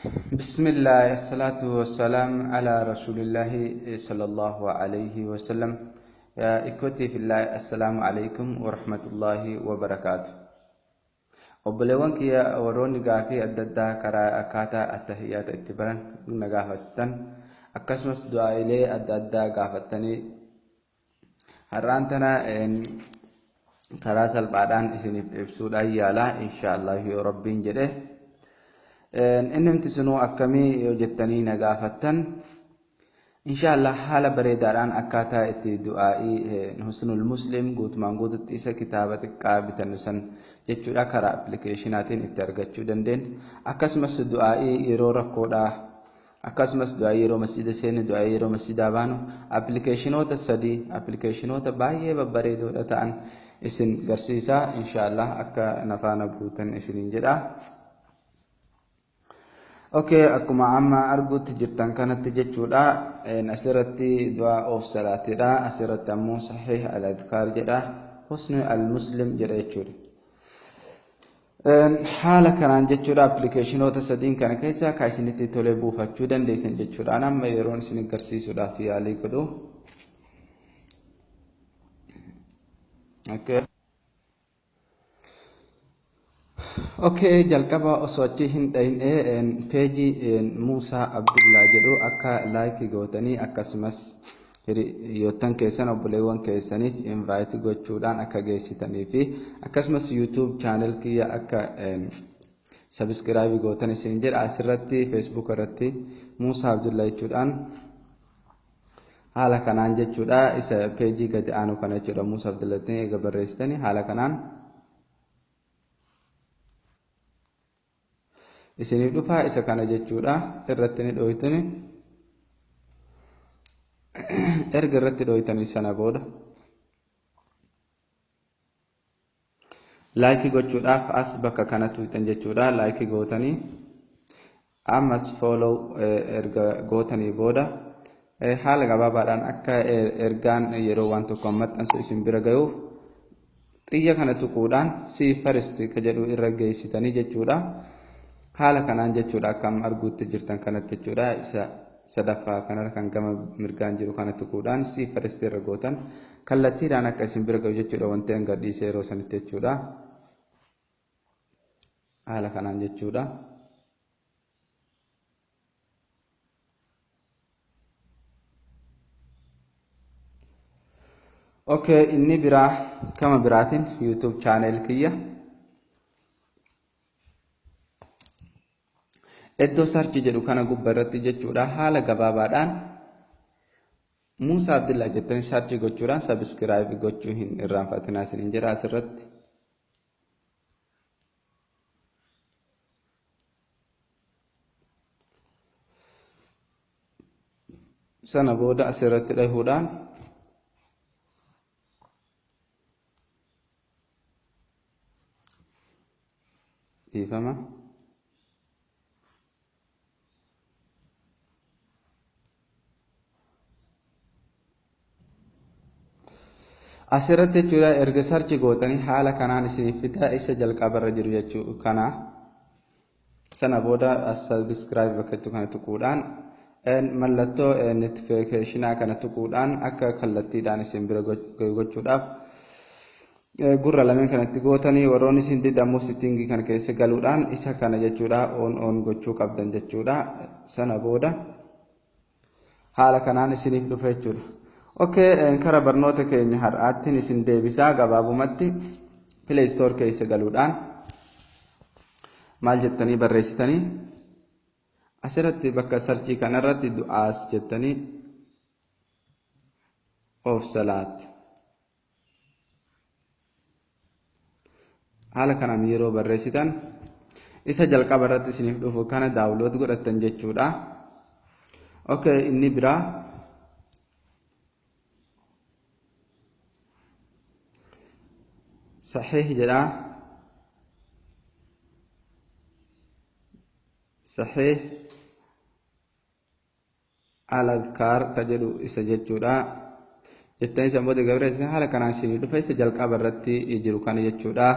Bismillah, assalatu wassalam ala rasulillahi sallallahu alayhi wasallam. Yaa ikhwati fillah, assalaamu alaykum wa rahmatullahi wa barakaatu. Obboleewwan kiyya warroonni gaafii adda addaa karaa akkaataa attahiyyaata itti baran na gaafattan, akkasumas du'aa'ilee adda addaa gaafattanii, har'aan tana karaa salphaadhaan isiniif ibsuudhaan yaala, inshaallah, yoo Rabbiin jedhe. Innimti sunuu akkamii yoo jettanii na gaafattan, inshaallah haala bareedaadhaan akkaataa itti du'aa'ii Husnul Muslim guutumaan guututti isa kitaaba xiqqaa bitannu san jechuudha karaa appilikeeshinaatiin itti argachuu dandeenya. Akkasumas du'aa'ii yeroo rakkoodhaa, akkasumas du'aa'ii yeroo masjida seenne, du'aa'ii yeroo masjidaa baanu, appilikeeshinoota sadii, appilikeeshinoota baay'ee babbareedoodha ta'an isin garsiisa, inshaallah akka nafaana buutan isiniin jedha. Okay, akkuma amma arguutti jirtan kanatti jechuudha. Asirratti du'aa of salaatidha. Asirratti ammoo Sahih al-Adhkaar jedha. Husni al-Muslim jedha jechuudha. Haala kanaan jechuudha appilikeeshinoota sadiin kana keessa kan isinitti tolee buufachuu dandeessan jechuudha. Amma yeroon isin agarsiisuudhaaf yaalii godhu. Okay. Okay, jalqaba osoo achi hin dhayine peejii Muusaa Abdullaa jedhu akka like gootanii, akkasumas hiriyoottan keessan, obboleewwan keessaniif invite gochuudhaan akka geessitanii fi akkasumas YouTube channel kiyya akka subscribe gootan isin jedha. Asirratti Facebook irratti Muusaa Abdullaa jechuudhaan haala kanaan jechuudha, isa peejii gadi aanu kana jechuudha, Muusaa Abdullaa eega barreessitanii haala kanaan isiniif dhufaa, isa kana jechuudha irratti ni dhooytani. Erga irratti dhooytanii sana booda like gochuudhaaf as bakka kana tuuxan jechuudha. Like gootanii ammas follow erga gootanii booda haala gabaabaadhaan akka ergaan yeroo waan tokko maxxansu isin bira gayuuf xiyya kana tuquudhaan see first ka jedhu irra geessitanii jechuudha. Haala kanaan jechuudha, akkam arguutti jirtan kanatti jechuudha, isa sadaffaa kanarra kan gama mirgaan jiru kana tuquudhaan see first irra gootan, kallattiidhaan akka isin bira gahu jechuudha wanti an gadhiise yeroo sanitti jechuudha. Haala kanaan jechuudha. Okay, inni biraa kama biraatiin YouTube channel kiyya iddoo search jedhu kana gubbaa irratti jechuudha, haala gabaabaadhaan Muusaa Abdullaa jettanii search gochuudhaan subscribe gochuu hin irraanfatinaa isiniin jedha asirratti. Sana booda asirratti dhahuudhaan dhiifama. Asirratti jechuudha, erga search gootanii haala kanaan isiniif fida, isa jalqabarra jiru jechuu kana. Sana booda as subscribe bakka jettu kana tuquudhaan mallattoo notificationaa kana tuquudhaan akka kallattiidhaan isin bira gochuudhaaf gurra lameen kanatti gootanii, warroonni isin dide ammoo setting kana keessa galuudhaan isa kana jechuudha on on gochuu qabdan jechuudha. Sana booda haala kanaan isiniif dhufa jechuudha. Okay, kara barnoota keenya har'aattiin isin deebisaa. Gabaabumatti Play Store keessa galuudhaan maal jettanii barreessitanii, asirratti bakka search kanarratti du'aas jettanii of salaat haala kanaan yeroo barreessitan isa jalqaba irratti isiniif dhufu kana download godhattan jechuudha. Okay, inni biraa Sahih jedha. Sahih al-Adhkaar ka jedhu isa jechuudha. Jettanii isa booda gabree haala kanaan isinii dhufa, isa jalqaba irratti jiru kana jechuudha.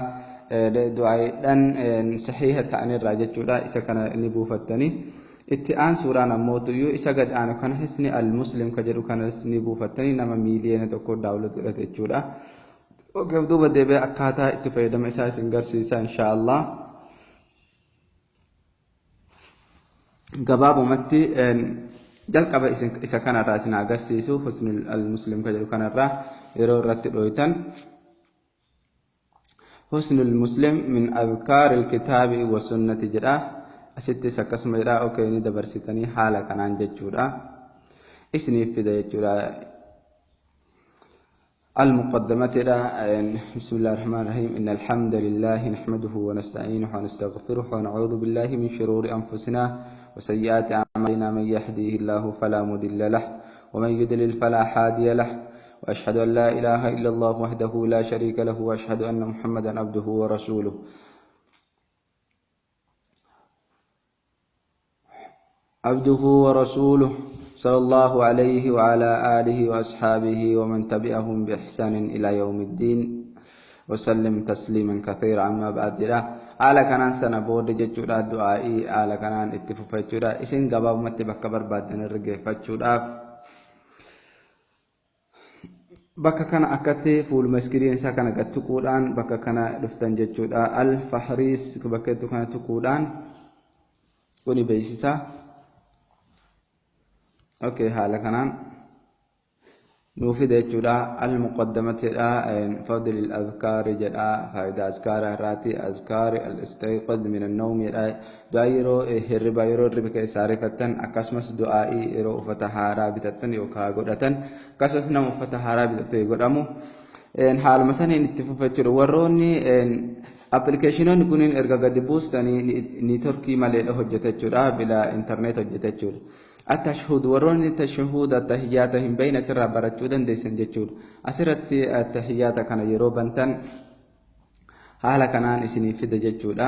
Du'aayiidhaan sahiha ta'anirraa jechuudha. Isa kana ni buufattanii. Itti aansuudhaan ammoo tuyyuu isa gad aanu kana Hisni al-Muslim ka jedhu kanas ni buufattanii, nama 1 miiliyoona download godhate jechuudha. Okay, duuba deebi'ee akkaataa itti fayyadama isaa isin garsiisa, inshaallah. Gabaabumatti jalqaba isa kanarraa isin agarsiisu, Husnul al-Muslim ka jedhu kanarraa yeroo irratti dhooytan, Husnul Muslim min adkaari alkitaabi wa sunnati jedha. Asittis akkasuma jedha. Okay, ni dabarsitanii haala kanaan jechuudha. Isiniif fida jechuudha. المقدمة. بسم الله الرحمن الرحيم. إن الحمد لله نحمده ونستعينه ونستغفره ونعوذ بالله من شرور أنفسنا وسيئات أعمالنا. من يهديه الله فلا مضل له ومن يضلل فلا هادي له. وأشهد أن لا إله إلا الله وحده لا شريك له وأشهد أن محمدا عبده ورسوله، عبده ورسوله صلى الله عليه وعلى آله وأصحابه ومن تبعهم بإحسان إلى يوم الدين وسلم تسليما كثيرا. أما بعد jedha. Haala kanaan sana booda jechuudha, du'aa'ii haala kanaan itti fufa jechuudha. Isin gabaabumatti bakka barbaadan irra geeffachuudhaaf bakka kana akkatti fuuluma screen isaa kana gad tuquudhaan bakka kana dhuftan jechuudha. Al fahriis bakka itti kana tuquudhaan kuni beeksisa. Okay, haala kanaan nuu fida jechuudha. Al-muqaddamatiidha, fadli al-azkaari jedha, faayidaa azkaara irraati, azkaari al-istayqaz min an-nawm jedha, du'aa yeroo hirriba, yeroo hirriba keessaa rifattan, akkasumas du'aa'ii yeroo uffata haaraa bitattan yookaan godhatan, akkasumas nama uffata haaraa bitate godhamu. Haaluma saniin itti fufa jechuudha. Warroonni appilikeeshinoonni kunniin erga gadi buustanii networkii maleedha hojjeta jechuudha, bilaa internet hojjeta jechuudha. Attashhuud, warroonni tashhuud attahiyyaata hin beekne asirraa barachuu dandeessan jechuudha. Asirratti attahiyyaata kana yeroo bantan haala kanaan isinii fida jechuudha.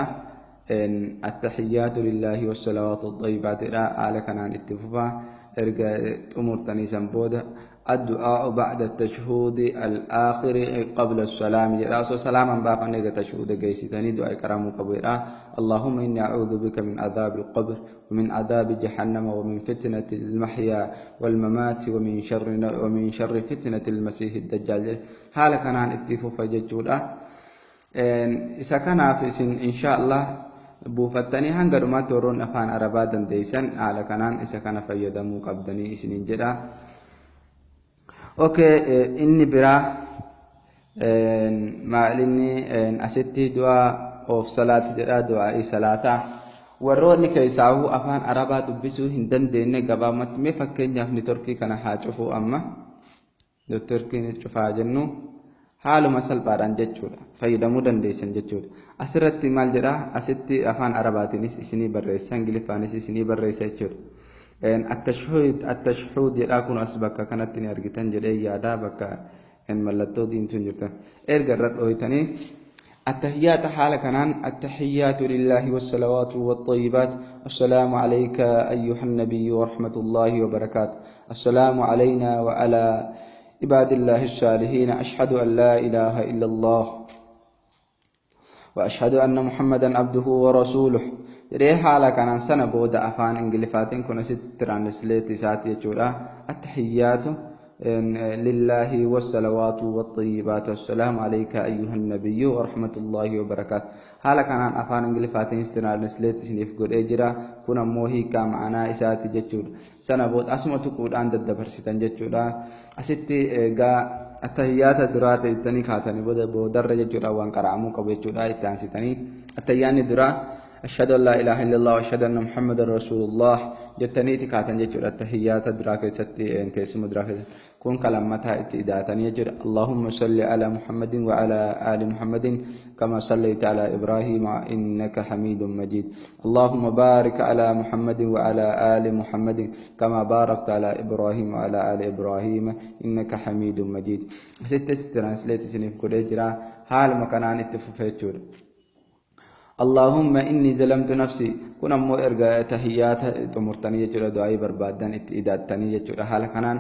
Attahiyyaatu lillaahi wassalawaatu xayyibaatidha. Haala kanaan itti fufa. Erga xumurtanii san booda الدعاء بعد التشهد الآخر قبل السلام jedha. Osoo salaaman baafanne eega tashhuuda geessitanii du'aa qaramuu qabu jedha. اللهم إني أعوذ بك من عذاب القبر ومن عذاب جهنم ومن فتنة المحيا والممات ومن شر فتنة المسيح الدجال. Haala kanaan itti fufa jechuudha. Isa kanaaf isin insha Allah buufattanii hanga dhumaatti warroonni afaan Arabaa dandeessan haala kanaan isa kana fayyadamuu qabdanii isiniin jedha. Okay, inni biraa maalinni asitti du'aa of salaati jedha, du'aa'ii salaataa. Warroonni keessaahuu afaan Arabaa dubbisuu hin dandeenye gabaabumatti mee fakkeenyaaf networkii kana haa cufuu, amma networkiin cufaa jennu, haaluma salphaadhaan jechuudha fayyadamuu dandeessan jechuudha. Asirratti maal jedha? Asitti afaan Arabaatiinis isinii barreessa, Ingiliffaanis isinii barreessa jechuudha. Attashhuud jedhaa, kun as bakka kanatti ni argitan jedhee yaada, bakka mallattoo diimtuun jirtan erga irra dhooytanii التحيات حال كنان التحيات لله والصلوات والطيبات، السلام عليك أيها النبي ورحمة الله وبركاته، السلام علينا وعلى عباد الله الصالحين، أشهد أن لا إله إلا الله وأشهد أن محمدا عبده ورسوله jedhee haala kanaan sana booda afaan Ingiliffaatiin kun asitti translate isaati jechuudha. التحيات لله والصلوات والطيبات، السلام عليك أيها النبي ورحمة الله وبركاته. Haala kanaan afaan Ingiliffaatiin translate isiniif godhee jira. Kun ammoo hiikaa ma'anaa isaati jechuudha. Sana booda asuma tuquudhaan daddabarsitan jechuudha. Asitti egaa attahiyyaata duraa ta'ettanii kaatanii booda boodarra jechuudha waan qara'amuu qabu jechuudha itti aansitanii. Attahiyyaanni duraa أشهد أن لا إله إلا الله وأشهد أن محمدا رسول الله jettaniiti kaatan jechuudha. Attahiyyaata duraa keessatti, teessuma duraa keessatti kun kalammataa itti idaatanii jechuudha. اللهم صل على محمد وعلى آل محمد كما صليت على إبراهيم إنك حميد مجيد، اللهم بارك على محمد وعلى آل محمد كما باركت على إبراهيم وعلى آل إبراهيم إنك حميد مجيد. Asittis translate isiniif godhee jira. Haaluma kanaan itti fufa jechuudha. Allahumma inni zalamtu nafsi kun ammoo erga tahiyyaata xumurtanii jechuudha, du'aa'ii barbaadan itti idaattanii jechuudha. Haala kanaan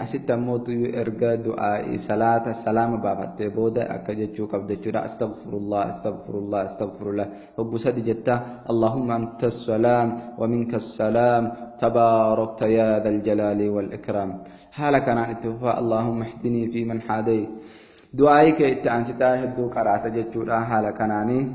asitti ammoo erga du'aa'ii salaata salaama baafattee booda akka jechuu qabda jechuudha. Astaghfirullah, astaghfirullah, astaghfirullah hoggu sadi jetta. Allahumma anta salaam wa minka salaam, tabaarakta yaa dhal jalaali wal ikraam. Haala kanaan itti fufaa. Allahumma ihdinii fi man haadayt, du'aa'ii kee itti aansitaa hedduu qaraata jechuudha. Haala kanaanii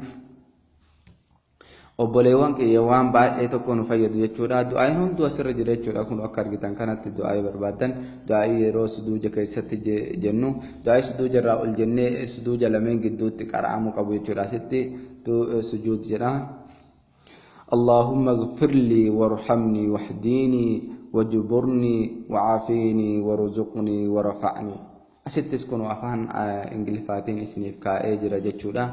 obboleewwan kiyya waan baay'ee tokko nu fayyadu jechuudha. Du'aa'iin hunduu asirra jira jechuudha. Kun akka argitan kanatti du'aa'ii barbaadan, du'aa'ii yeroo suduuja keessatti jennu, du'aa'ii suduuja irraa ol jennee suduuja lameen gidduutti qara'amuu qabu jechuudha. Asitti sujuud jedha. Allahumma اغفر لي وارحمني واهديني واجبرني وعافيني وارزقني ورفعني. Asittis kun afaan Ingiliffaatiin isiniif kaa'ee jira jechuudha.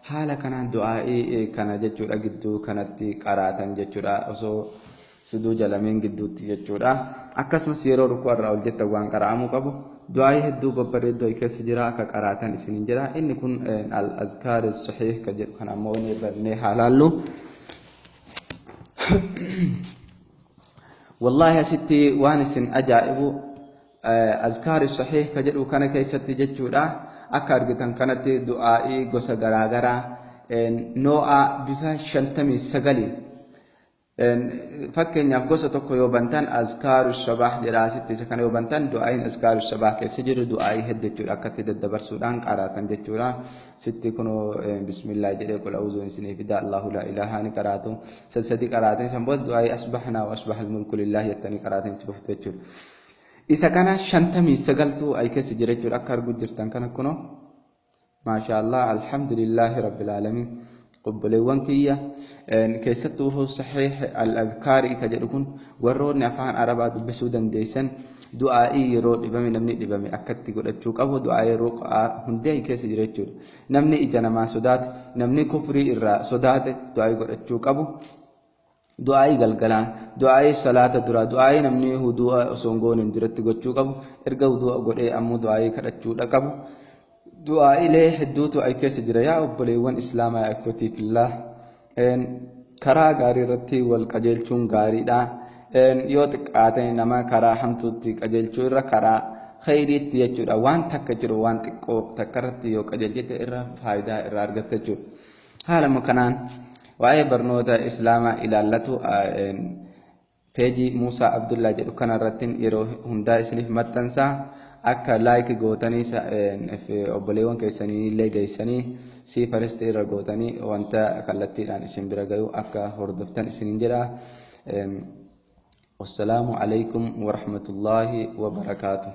Haala kanaan du'aa'ii kana jechuudha gidduu kanatti qaraatan jechuudha, osoo suduuja lameen gidduutti jechuudha. Akkasumas yeroo rukuu irraa ol jettan waan qara'amuu qabu. Du'aa'ii hedduu babbareeddoo keessa jira, akka qaraatan isiniin jira. Inni kun al-azkaar sahiih kan jedhu kan ammoo inni bannee haa laallu. Wallaahi asitti waan isin ajaa'ibu azkaari sahiih ka jedhu kana keessatti jechuudha, akka argitan kanatti du'aa'ii gosa garaagaraa noo'a bifa 59. Fakkeenyaaf gosa tokko yoo bantan azkaaru sabaah jedha asitti. Isa kana yoo bantan du'aa'iin azkaaru sabaah keessa jiru du'aa'ii hedduu jechuudha, akkatti daddabarsuudhaan qaraatan jechuudha. Sitti kunoo bismillah jedhee qul a'uuzu isinii fida. Allahu laa ilaaha ni qaraatu, sadi qaraatan. San booda du'aa'ii asbahnaa wa asbaha almulku lillahi jettanii qaraatan itti fuftu jechuudha. Isa kana 59tu ay keessa jira jechuudha, akka arguu jirtan kana kunoo. Maasha Allah, alhamdulillahi rabbil aalamiin. Obboleewwan kiyya, keessattuu saxiix al-adkaarii ka jedhu kun warroonni afaan Arabaa dubbisuu dandeessan du'aa'ii yeroo dhibame, namni dhibame akkatti godhachuu qabu, du'aa'ii ruqaa hundee keessa jira jechuudha. Namni ija namaa sodaate, namni kufrii irraa sodaate du'aa'ii godhachuu qabu. Du'aa'ii galgalaa, du'aa'ii salaata duraa, du'aa'ii namni wudu'a osoo hin gooneen duratti gochuu qabu, erga wudu'a godhee ammoo du'aa'ii kadhachuudha qabu. Du'aa'ilee hedduutu ay keessa jira. Yaa obboleewwan Islaamaa, yaa ikhwatii fillah, karaa gaarii irratti wal qajeelchuun gaariidha. Yoo xiqqaate nama karaa hamtuutti qajeelchuu irra karaa khayriitti jechuudha. Waan takka jiru, waan xiqqoo takka irratti yoo qajeelchite irra faayidaa irraa argatta jechuudha. Haaluma kanaan waa'ee barnoota Islaamaa ilaallatu peejii Muusaa Abdullaa jedhu kanarratti yeroo hundaa isiniif maxxansaa, akka like gootanii obboleewwan keessanii illee geessanii see first irra gootanii wanta kallattiidhaan isin bira gayu akka hordoftan isiniin jedha. Wassalaamu alaikum warahmatullaahi wabarakaatuh.